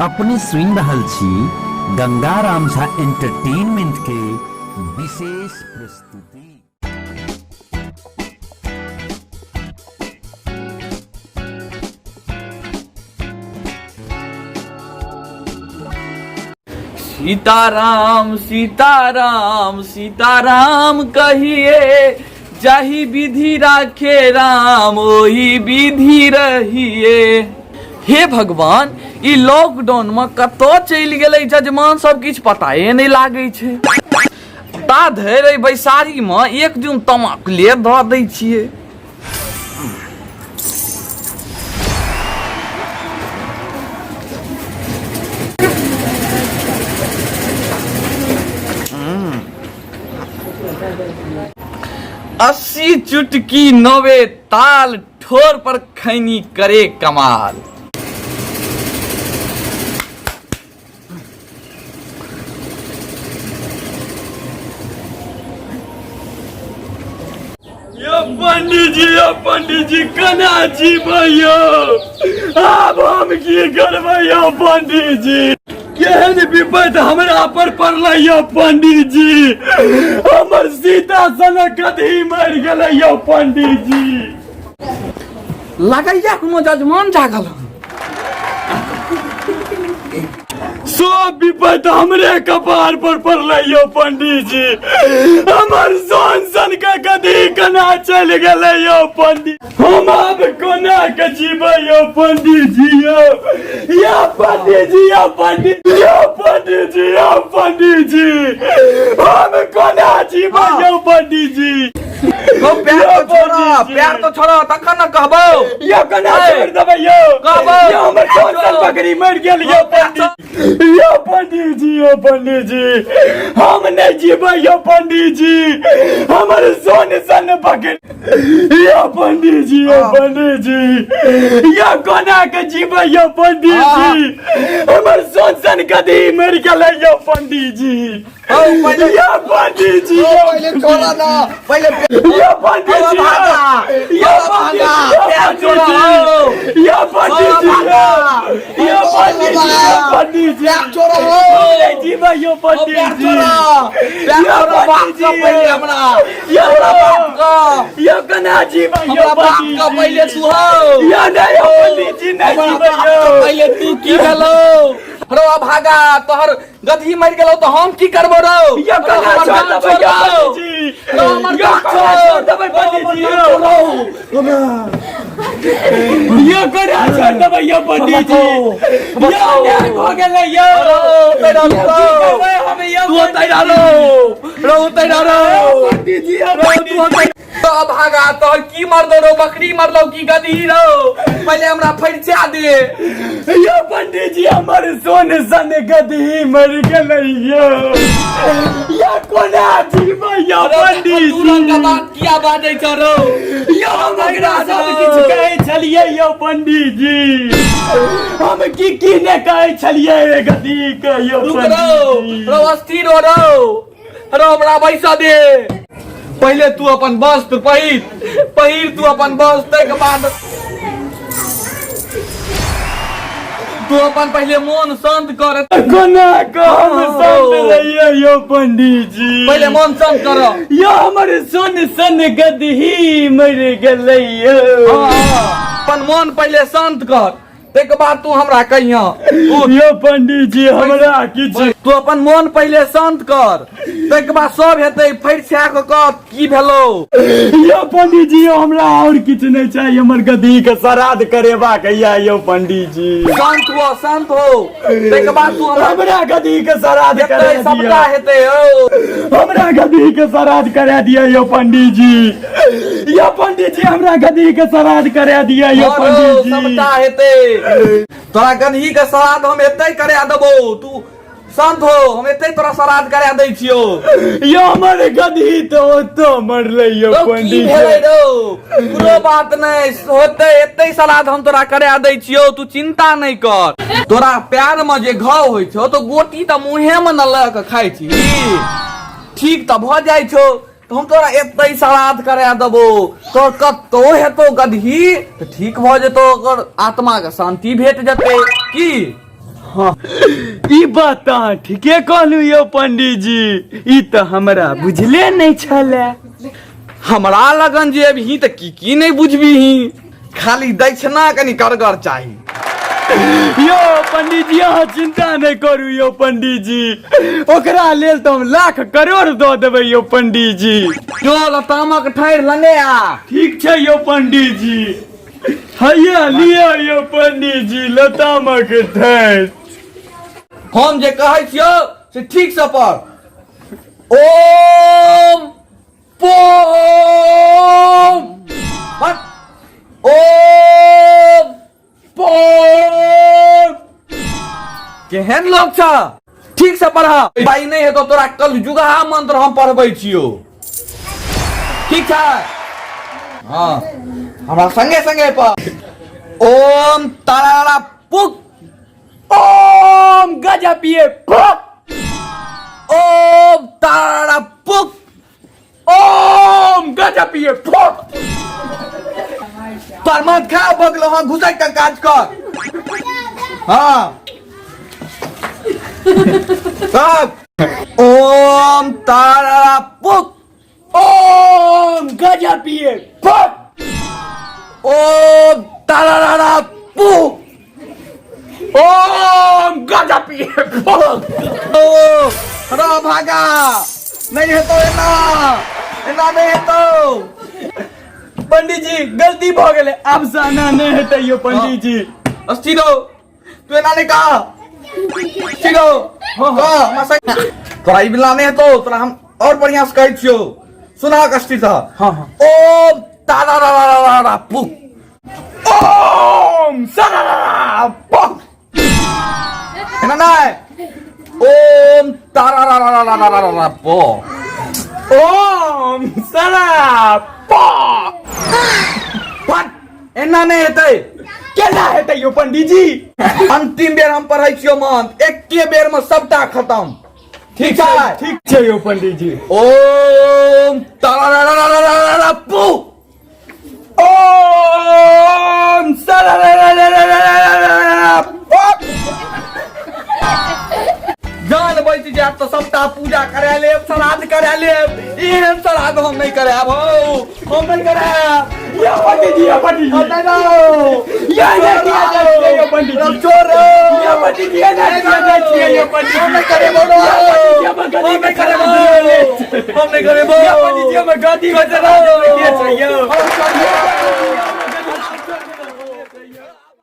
अपने सुनि रहल छी गंगाराम झा एंटरटेनमेंट के विशेष प्रस्तुति। सीताराम सीताराम सीताराम कहिए, जाहि विधि राखे राम ओही विधि रहिए। हे भगवान, ई लॉकडाउन में कतऽ चलि गेलै जजमान सब, किछु पताए नहि लागै छै। ता धरि एहि बैसारी में एक दिन तमाकुले दऽ दै छियै। 80 चुटकी 90 ताल, ठोर पर खैनी करे कमाल। यो पंडीजी, यो पंडीजी, केना जीबै यौ? आब हम की करबै यौ पंडीजी? केहन विपत हमरा पर पड़लै यौ पंडीजी? हमर सीता सनक गदही मरि गेलै यौ पंडीजी। लगैया कोनो जजमान जागल हन। सब विपत हमरे कपार पर पड़लै यौ पंडीजी। हमर सोन सन के गदी केना चलि गेलै यौ पंडी? हम आब कोना के जीबै यौ पंडीजी? यौ या पंडीजी, यौ पंडीजी, यौ पंडीजी, यौ पंडीजी, हम कोना जीबै यौ पंडीजी? यौ, पैर तो छोड़ो, पैर तो छोड़ो, तखन न कहबो। यौ, केना छोड़ देबै यौ? कहबो। यौ, हमर सोन सन बकरी मरि गेल यौ पंडीजी। यौ पंडीजी, यौ पंडीजी, हम नहि जीबै यौ पंडीजी। हमर सोन सन बकरी यौ पंडीजी, यौ पंडीजी, यौ कोना के जीबै यौ पंडीजी? हमर सोन सन गदी मरि गेलै यौ पंडीजी। हौ, पहिले यौ पंडीजी, यौ पहिले छोड़ा ना पहिले। यौ पंडीजी, यौ पंडीजी, यौ पंडीजी, यौ पंडीजी, यौ पंडीजी, छोड़ो। नहि जीबै यौ पंडीजी। पैर छोड़ो, बाप के पहिले हमरा, यौ हमरा बाप के, यौ केना जीबै यौ हमरा बाप पंडीजी? के पहिले तू हौ। यौ नहि यौ पंडीजी, नहि हमरा जीबै बाप के यौ। पहिले तू की भेलौ रौ अभागा? तोहर गदही मरि गेलौ तऽ हम की करबो रौ? यौ केना हमर छोड़ जान देबै छोड़ यौ रौ। पंडीजी? रौ, हमर यौ जान केना छोड़। छोड़ देबै पंडीजी यौ? यौ केना छोड़ देबै यौ पंडीजी? यौ, अन्याय भऽ गेलै यौ। रौ, तैरा यौ, की रौ। करबै हम यौ? तू तैरा रौ, रौ तैरा रौ। पंडीजी यौ, रौ, तू तैरा अभागा, तोहर की मरलो रौ? बकरी मरलो की गदही रौ? पहिले हमरा फरिचा दे। यौ पंडीजी, हमर सोन सन गदही मरि गेलै यौ। यौ, कोना जीबै यौ रौ, पंडीजी? तू रंग के बात किया बाजै छ रौ? यौ, हम एकरा सब किछु कहै छलियै यौ पंडीजी। हम की की ने कहै छलियै रे गदही के यौ। रुक रौ। पंडीजी। रौ, अस्थिर हो रौ। रौ, हमरा बैसा दे पहिले। तू अपन वस्त्र पहिर, पहिर तू अपन वस्त्र। ताहिके बाद तू अपन पहिले मोन शांत कर। कोना के हम शांत रहियै यौ पंडीजी? पहिले मोन शांत कर। यौ, हमर सोन सन गदही मरि गेलै यौ। अपन मोन पहिले शांत कर, ताहिके बाद तू हमरा कहिया। यौ पंडीजी, हमरा किछु तू अपन मोन पहिले शांत कर, ताहिके बाद सब हेतै। फरिछा कऽ कह, की भेलौ? यौ पंडीजी, यौ, हमरा और किछु नहि चाही। हमर गदही के श्राद्ध करेबाक यऽ यौ पंडीजी। शांत हो, शांत हो, ताहिके बाद तू हमरा हमरा गदही के श्राद्ध हेतै करा दिअ। सबटा हेतै यौ। हमरा गदही के श्राद्ध करा दिअ यौ पंडीजी। यौ पंडीजी, हमरा गदही के श्राद्ध करा दिअ यौ। हँ रौ, पंडीजी। सबटा हेतै। तोरा गदही के श्राद्ध हम एतै करा देबौ। तू शांत हो, हम एतै तोरा श्राद्ध करा दै छियौ। यौ, हमर गदही तऽ ओतऽ मरलै यौ। रौ, की पंडीजी। भेलै रौ? कोनो बात नहि होतै। एतै श्राद्ध हम तोरा करा दै छियौ, तू चिंता नहि कर। तोरा पैर में जे घाव होइ छौ तऽ गोटी तऽ मुँहे मे न लऽ कऽ खाइ छी, ठीक तऽ भऽ जाइ छौ। तऽ हम तोरा एतै श्राद्ध करा देबौ। तोर कतौ हेतौ गदही तऽ ठीक भऽ जेतौ, ओकर आत्मा के शांति भेट जेतै। की हाँ ई बात तऽ अहाँ ठीके कहलहुँ यौ पंडीजी, ई तऽ हमरा बुझले नहि छलै। हमरा लगन जे अबही तऽ की की नहि बुझबीही, खाली दक्षिणा कनि करगर चाही। यौ पंडीजी, अहाँ चिंता नहि करू यौ पंडीजी, ओकरा लेल तऽ हम लाख करोड़ दऽ देबै यौ पंडीजी। जो लतामक ठाढ़ि लने आ। ठीक छै यौ पंडीजी, हैया लिअ यौ पंडीजी लतामक ठाढ़ि। हम जे कहै छियौ से ठीक से पढ़। ओम पोम पढ़। ओम पोम। केहन लोक छ, ठीक से पढ़ भाई, नहीं हेतो तोरा कल जुगहा मंत्र हम पढ़बै छियो। ठीक छै? हाँ, हमरा संगे संगे पढ़। ओम तारा पुक, ओम गजपिए पुक, ओम तारा पुक, ओम गजपिए पुक। तोहर माथ खराब भऽ गेलौ। हाँ, घुसैक के काज कर। हाँ, सब ओम तारा पुक, ओम गजपिए पुक, ओम तारा पुक, ओम गजपिए पुक। ओ रो भागा, नहीं हेतौ, एना एना नहीं हेतौ। पंडीजी गलती भऽ गेलै, आब से एना नहि हेतै यौ पंडीजी। सीधो तू एना नहीं कह, सीधो कह हमरा संग। तोरा ई बिला नहीं हेतौ, तोरा हम और बढ़िया से कहै छियौ, सुना कष्टी से। हाँ हाँ। ओम तारा रा रा रा रा पुक, ओम सरा पुक। एना नहीं, ओम तारा रा रा रा रा रा रा रा पो, ओम सरा पो। फट, एना नहीं हेतै। केना हेतै यौ पंडीजी? अंतिम बेर हम पढ़ै छियौ मंत्र, एके बेर में सबटा खत्म। ठीक छै? ठीक छै यौ पंडीजी। ओम तारा रा रा रा रा रा रा पु, ओम सरा रा रा रा रा रा रा रा पुक। जान बचि जायत तऽ सबटा पूजा करा लेब, श्राद्ध करा लेब। एहन श्राद्ध हम नहि करायब हौ, हम नहि करायब। यौ पंडीजी, यौ पंडीजी, हम नहि रहब। यौ नहि किया जाइ छियै यौ पंडीजी? चोर यौ पंडीजी, एना किया जाइ छियै यौ पंडीजी? हम नहि करेबो रौ। यौ पंडीजी, हमर गदी हम नहि में करेबो, हम नहि करेबो। यौ पंडीजी, हमर गदी में श्राद्ध के छै यौ? हम